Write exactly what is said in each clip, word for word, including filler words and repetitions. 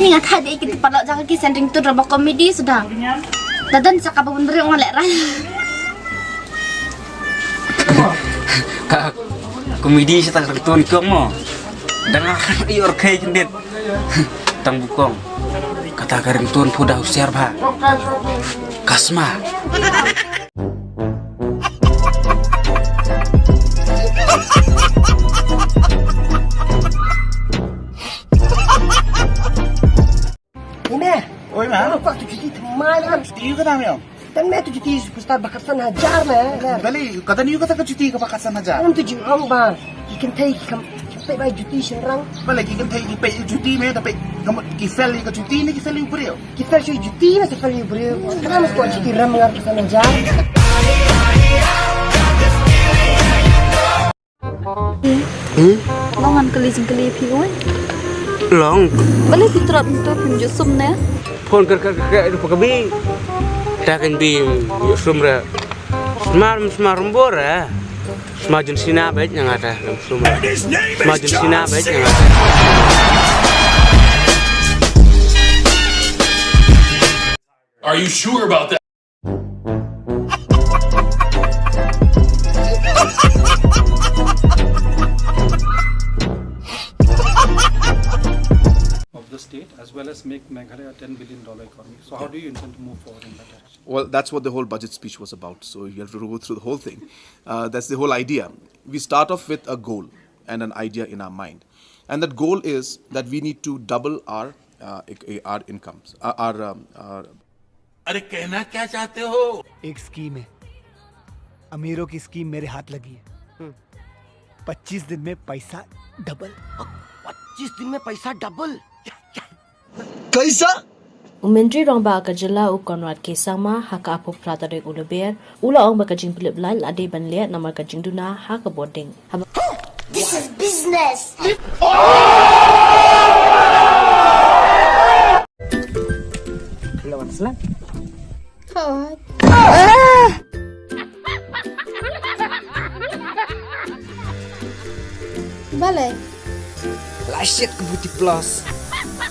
Nga kha dei ki paralok jong ki sending tu drama comedy suda. Dadan sa ka babun beri ong lek rai. Ka komedi sa tang ringtone kong mo. Dang akan ior kai kendit. Tang bukong. Kata ka ringtone phu da husiar bha. Kasma. Ine. Oi ma. Ano pa tu juti thamai na. Juti ka dam yong. Tan me tu juti superstar bakat san hajar me. Bali, kata ni kata ka juti ka bakat san hajar. Ano tu jing ong ba. Ki kynthei ki kam pei bai juti shin rang. Bali ki kynthei ki pei juti me da pei kam ki fel ka juti ne ki fel u briew. Ki fel shu juti ne ki fel u briew. Kana mas ko juti ram ngar ka san hajar. Hmm? Long an kali jing kali phi oi. Long. Bali phi trap ntu phi ju sum ne. Phone kar kar kar kar pakabi. Takin bi ju sum ra. Smar smar mbor eh. Sma jin sina bek nyangata lam sum. Sma jin sina bek nyangata. Are you sure about that? Of the state as well as make Meghalaya a ten billion dollar economy. So how do you intend to move forward in that direction? Well, that's what the whole budget speech was about. So you have to go through the whole thing. Uh, that's the whole idea. We start off with a goal and an idea in our mind. And that goal is that we need to double our, uh, ec- our incomes, our, our, um, our अरे कहना क्या चाहते हो? एक स्कीम है, अमीरों की स्कीम मेरे हाथ लगी है। पच्चीस दिन में पैसा डबल। पच्चीस दिन में पैसा डबल? कैसा? U Myntri Rangbah ka jylla u Conrad K Sangma ha ka arphew phra tarik u Lber u la ong ba ka jingpynlip lait la dei ban leh namar ka jingduna ha ka bording. Haba This is business. Hello, Anslan. Hi. Balei? La shit ka beauty plus.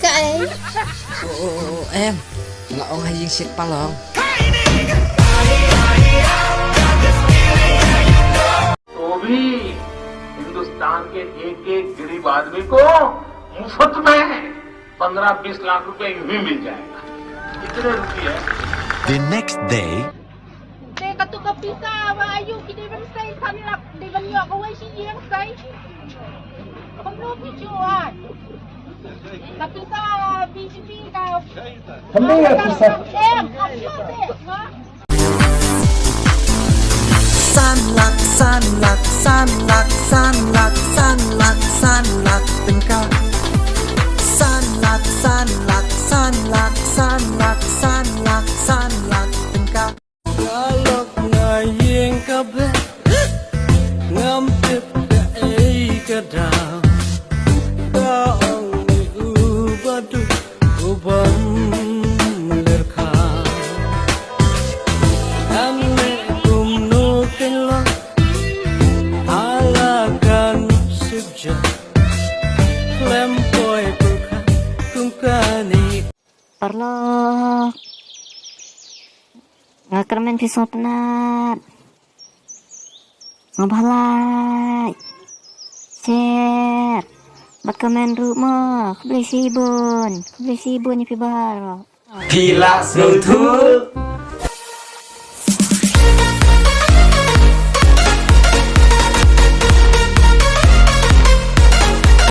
Kaei? Oh, oh, oh, em. Nga ong ha ïing shit palong. तो भी हिंदुस्तान के एक एक गरीब आदमी को मुफ्त में पन्द्रह बीस लाख रुपए यूं ही मिल जाएगा। इतने रुपए। The next day. Te katu ka pisa ba ayu ki dei ban sei san lak dei ban ïoh kawei shi ïing sei. Kumno phi shu ai? Ka pisa B J P ka. Kumno ya pisa? Em, ka pisa te, ha? San lak, san lak, san lak, san lak, san lak, san lak tyngka. San lak, san lak, san lak, san lak, san lak, san lak tyngka. Ka lok nga ïing ka beh, ngam tip kaei ka daw. Ka ong ni u baduk u bym lyrkha. Ngan leh kumno kein long, ha la ka nusip jong. Khlem poi pyrkhat kum kane. Paralok. Nga kyrmen phi sngewtynnat. Sngewbha like. Share. Bad comment ruh mo. Khublei shibun. Khublei shibun ïa phi baroh. Phi lah sngewthuh.